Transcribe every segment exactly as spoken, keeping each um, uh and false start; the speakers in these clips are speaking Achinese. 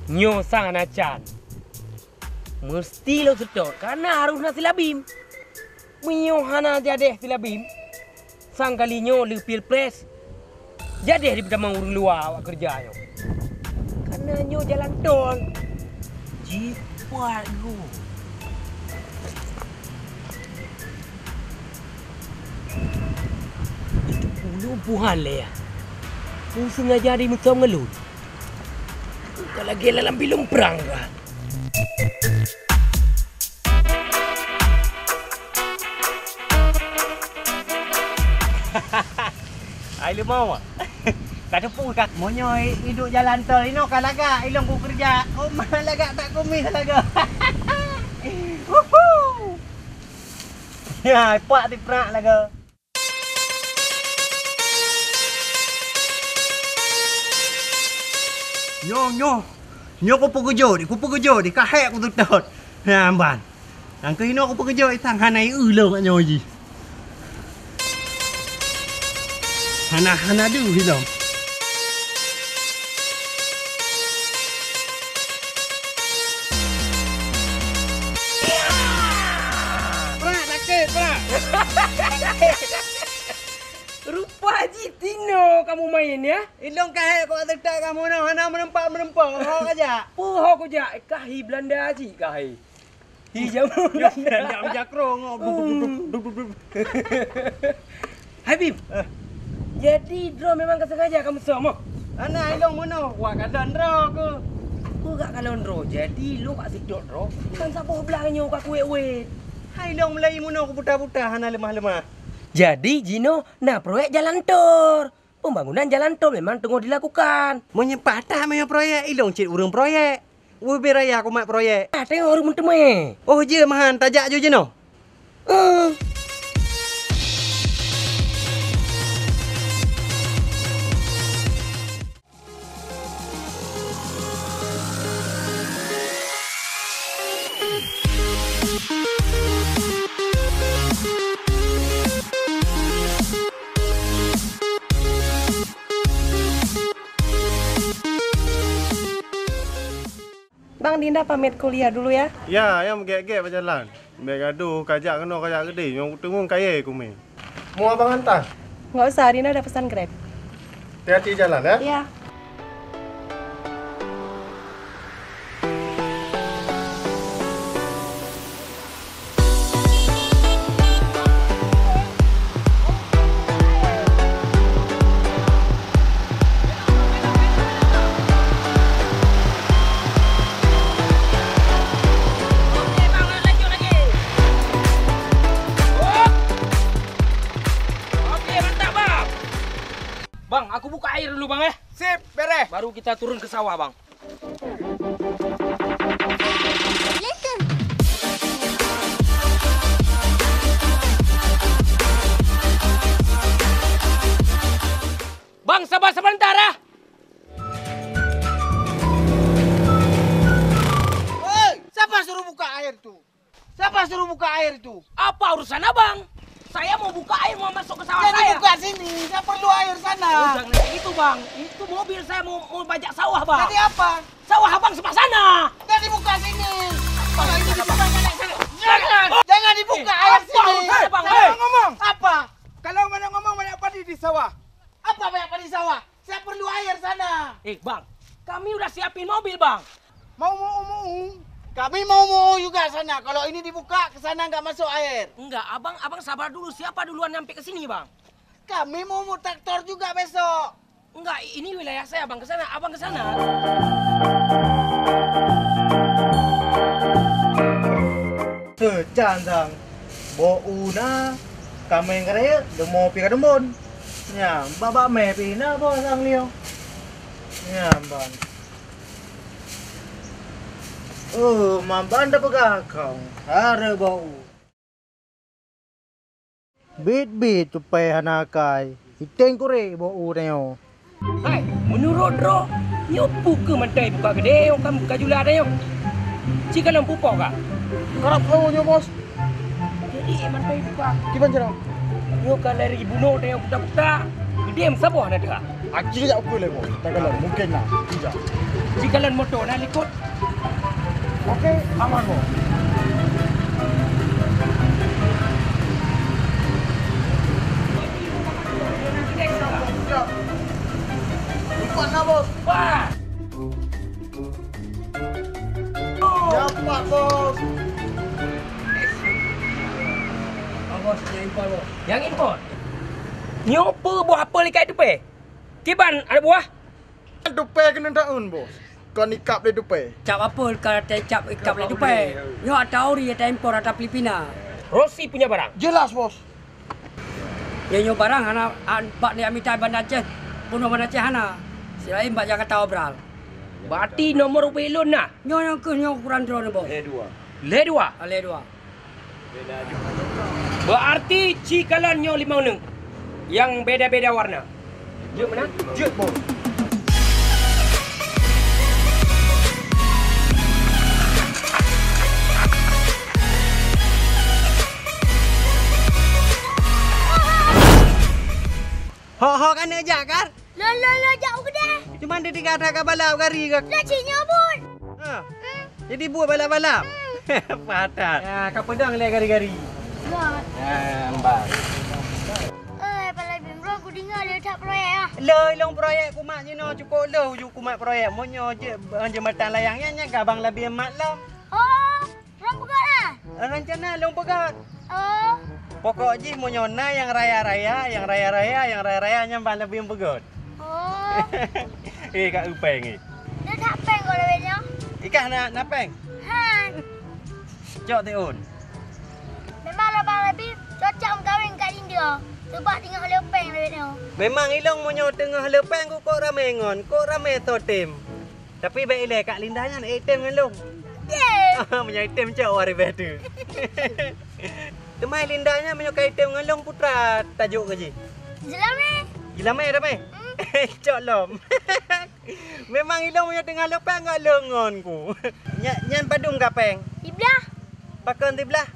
Nyoe sang hana can. Meuseuti lôn seutôt, kareuna harôh na silabim. Meunyoe hana jadeh silabim, sang kali nyoe le pilpres, jadeh jipeutamong ureuëng luwa awak keureuja nyoe. Kareuna nyoe jalan tol. Jipat geuh. Ulôn puhan lé, ya. Peue sengaja dimeusom ngon lôn? Ka lagée lam bilong prang ka. Hai leumah. Ka teupeue ka. Meunyoe i-, iduek jalan tol inoe ka lagak ilong ku keureuja. Oh, ma lagak tak kumis lagoe. Uhu. Ya, pak tiprak lagoe. Nyoe, nyoe. Nyoe kupeugeujot di, kupeugeujot di, ka hék kuseutôt. Nyan ban. Nyang keuh inoe kupeugeujot di sang hana ié lom nyoe jih. Hana, hana deuh ilom. Prak, sakét, prak. Rupa jih tinoe kamoe main, ya? Ilong ka hék kok teutak kamoe nyoe, hana meureumpok-meureumpok, ho kajak. Peue ho kujak, ka hi Belanda jih ka hi. Hi jameun Belanda. Belanda mejakrong, oh, duk, duk, duk, duk, duk, duk. Hai Bim. Eh. Jadi droe memang ka sengaja kamoe som, oh? Hana ilong meunoe, wak kalon droe ku. Peue gak kalon droe? Jadi lôn ka sidok droe, kan saboh blah nyoe ka kuwét-wét. Hai ilong meulai meunoe ku buta-buta, hana leumah-leumah. Jadi jinoe na proyek jalan tol. Pembangunan jalan tol memang teungoh dilakukan. Meunyoe patah meuyo proyek, ilong cit ureuëng proyek. Ubé raya kumat proyek. Ah, teungoh ureuëng meuteumé. Oh, jeuet meuhan tajak ju jinoe. Eh. Bang, Dinda pamit kuliah dulu ya. Ya, nyang meugét-gét bak jalan. Bèk gadoh, kajak keunoe kajak keudeh, nyang teungoh kayèe kumè. Mau abang hantar? Nggak usah, Dinda udah pesan Grab. Hati-hati jalan ya. Iya. Oke, mantap, Bang. Bang, aku buka air dulu, Bang, eh. Sip, beres. Baru kita turun ke sawah, Bang. Bang, sabar sebentar, ah. Woi, siapa suruh buka air tu? Siapa suruh buka air itu? Apa urusan abang? Saya mau buka air, mau masuk ke sawah saya. Jangan dibuka sini, saya perlu air sana. Oh, jangan kayak gitu, Bang. Itu mobil saya mau, mau bajak sawah, Bang. Jadi apa? Sawah abang sebelah sana. Jangan dibuka sini. Kalau ini dibuka, jangan, jangan. Jangan dibuka air sini. Eh, apa urusan abang? Saya mau ngomong. Apa? Kalau banyak ngomong, banyak padi di sawah. Apa banyak padi sawah? Saya perlu air sana. Eh, Bang, kami udah siapin mobil, Bang. Mau mau mau. Kami mau mau juga sana. Kalau ini dibuka, ke sana nggak masuk air. Enggak, abang, abang sabar dulu. Siapa duluan nyampe ke sini, Bang? Kami mau mau traktor juga besok. Enggak, ini wilayah saya, Bang, ke sana. Abang ke sana. Seucan sang, bôh u na, kaméng ka rayeuk, leumo pih ka deumbon. Nyan, bak-bak mé pih na boh sang liong. Nyan ban. Oh, maban tapeugah kong, hareuboh u. Bit-bit tupai hana akai, iteng kurek boh u tanyoe. Hai, meunurot droe, nyoe peu keuh mantai buka keudè nyang ka, ka jula tanyoe? Ci kalon pupo ka? Karab keu nyoe, Bos. Jadi mantai buka. Kiban cara? Nyoe ka lari bunoe tanyoe kuta-kuta, keudè meusaboh na teuka. Aci jak ukeue lé, Bos. Takalon, mungken na. Aci jak. Ci kalon moto na likot. Oke, aman, Bos. Empat na, Bos. Wah. Dapat, Bos. Oh, Bos, nyang impor, Bos. Nyang impor? Nyoe peu boh apel ikat tupè? Kiban aneuk buah? Tupè keuneuk taun, Bos. Kon ikab lé tupè. Cap apel ka tacap ikab lé tupè. Nyoe ata ori, ata impor, ata Filipina. Rosi punya barang? Jelas, Bos. Nyoe, nyoe barang hana, an, bak neujak mita Banda Aceh, bunoe Banda Aceh hana. Silaén bak Jakarta obral. Berarti nomor ubé lôn na? Nyoe nyang keuh nyoe ukuran droeneuh, Bos. Lé dua. Lé dua? Ah, lé dua. Berarti ci kalon nyoe limong neueng nyang beda-beda warna. Jeuet meunan? Jeuet, Bos. Ho, ho, ka neujak, Kar? Lôn, lôn, lôn jak u keudè. Cuma di tiga that ka balap gari ka. Lah cit nyoe buet. Ha. Hmm. Jadi buet balap-balap. Hmm. Patat. Ya, ka peudong lé gari-gari. Buet. Ya, ambang. Eh, Pak Labim, lôn kudeungoe lé that proyek ah. Lé, lôn proyek kumat jinoe cukôp lé uju kumat proyek. Meunyoe je-, jembatan layang nyan, nyan ka Abang Labim mat lom. Oh. Lôn peugöt ah? Rencana lôn peugöt. Oh. Pokok jih meunyoe na nyang raya-raya, nyang raya-raya, nyang raya-raya nyan ban Labim peugöt. Oh. Eh, ka eu péng eh. Dah that péng kau lawét nyoe? Ikah na, na péng? Han. Cok tiun. Memang Abang Labim cocok meukawen kat India. Sebab teungoh le péng lawét nyoe. Memang ilong meunyoe teungoh le péng ku kok ramé ngon, kok ramé sotem. Tapi bèk ilèe, Kak Linda nyan ék tem ngon lôn. Tem. Meunyoe ék tem cok waréh bèk tu. Teuma Linda nyan meunyoe ka ék tem ngon lôn putra tajok keu jih. Jeulamé. Jeulamé dah meh. Hmm. Cok lom. Memang ilong meunyoe teungoh lôn péng ngon lôn ngon ku. Nya-, nyan padum ka péng? Siblah. Pakon siblah?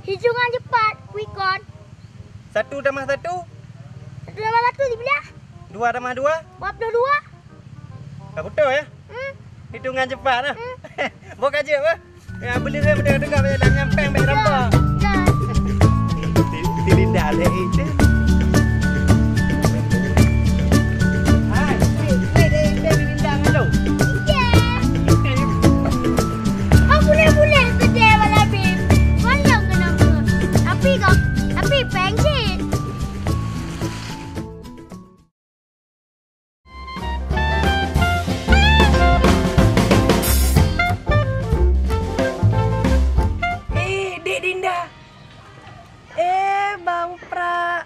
Hitungan cepat, kuikon. Satu tambah satu? Satu tambah satu siblah. Dua tambah dua? Dua puluh dua. Ka beutôi, ya? Hmm. Hitungan cepat, nah. Hmm. Bôh ka jeuet, bah. Ya, beli dia, beli dia, beli dia, beli dia, nyang péng, bèk rampa. Ya. Di, di Linda, ada itu. Hai, weh, weh, dia, dia, Linda, ngelong. Ya. Oh, boleh, boleh, sedih, Abang Labib. Boleh, kenapa? Tapi kau, tapi péng cit. Eh, Dek Dinda. Eh, Bang Prak.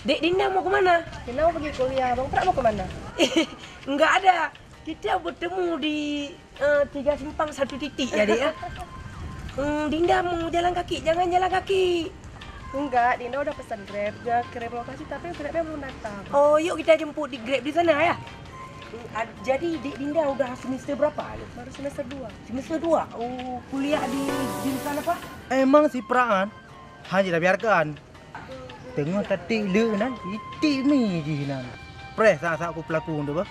Dek Dinda mau ke mana? Dinda mau pergi kuliah. Bang Prak mau ke mana? Enggak ada. Kita bertemu di, eh, tiga simpang satu titik ya, Dek, ya. Hmm, Dinda mau jalan kaki, jangan jalan kaki. Enggak, Dinda udah pesan Grab, udah kirim lokasi, tapi Grabnya belum datang. Oh, yuk kita jemput di Grab di sana ya. Hmm, ad-, jadi Dek Dinda udah semester berapa ni? Baru semester dua. Semester dua. Oh, kuliah di jurusan apa? Emang si Prak nyan hana jibiarkan. Teungoh tatik le nan, itik mi jih nan. Preh saát-saát ku peulaku tu bah.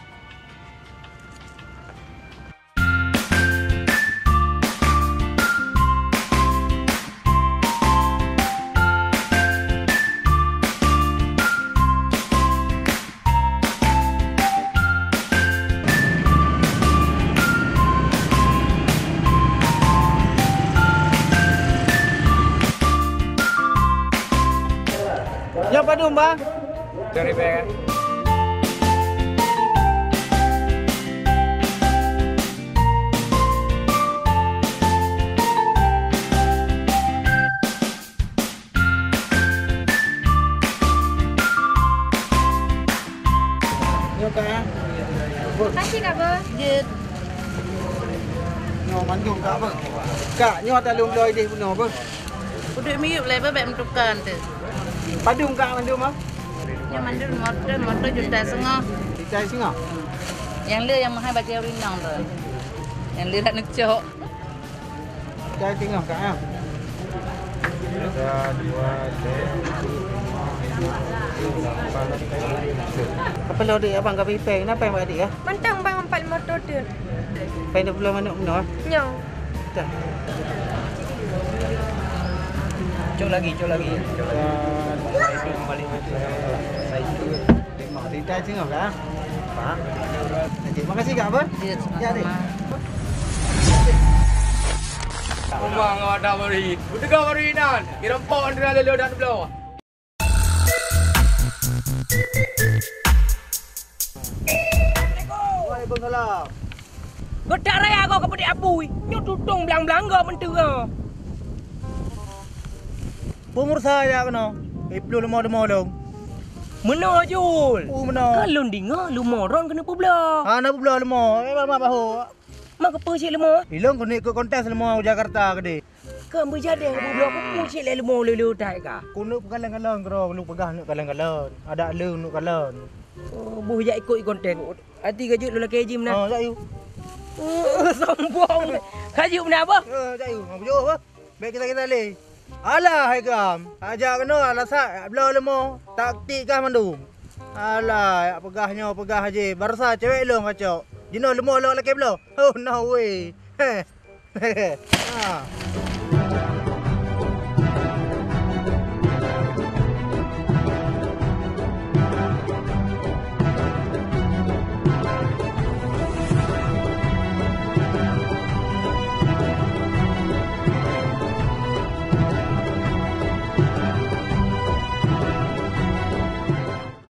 Nyoe padum, Bang? Dari Bang. Nyoe ka. Kasih, Kak Bos. Jeuet. Mandum kak apa? Kak, nyoe ata lôn bloe idéh bunoe apa? Udép miyueb lé, bèk meutuka teuh. Padum kak mandum ah? Nyoe mandum moto, moto juta singoh. Juta singoh? Nyang le nyang meuhai bak ureueng inong tu. Nyang le dak neucok. Juta singoh kak ah. Apa lo dek abang ka pipeng? Kenapa yang bak adik ya? Mantong bang empat motor tu. Peng dua puluh manok bunoe? Nyo. Dah. Cok lagi, cok lagi. Cok lagi. Itu yang paling. Cerita singoh kak? Pak. Okey, makasih kak apa? Ya, sama-sama. Ya, dek. Rumah ngau ada baru. Udah baru inan. Kira empat antara lele dan belah. Waalaikumsalam. Geutak raya goe keupeudik apui, nyoe tutong blang-blang goe meunteuga. Peue mursa jak keunoe? Ipluh leumô-leumô lôn. Meunoe, Jul. Peue meunoe? Kan lôn deungoe leumô droen keuneuk peubloe. Hana peubloe leumô, eh, mak bahô. Mak keupeue cit leumô? Ilôn keuneuk ikot kontes leumô u Jakarta keudeh. Kan beujadeh bubloe kuku cit lé leumô lulu that ka. Keuneuk peukalon-kalon keudroe, keuneuk peugah neuk kalon-kalon. Adak lé neuk kalon. Oh, boh jak ikot konten. Hati ka jeuet lôn lakée jih meunan. Oh, jak yue. Oh, sombong. Ka jeuet meunan bah. Eh, jak yue. Ngapa jauh bah? Bèk kisah-kisah lé. Alah, hai gam. Ajak keunoe alasat bloe leumô. Taktik kah mandum. Alah, yak peugah nyoe, peugah jih. Barsa cewek lôn kacok. Jinoe leumô lôn lakée bloe. Oh, no way. Heh. Ha.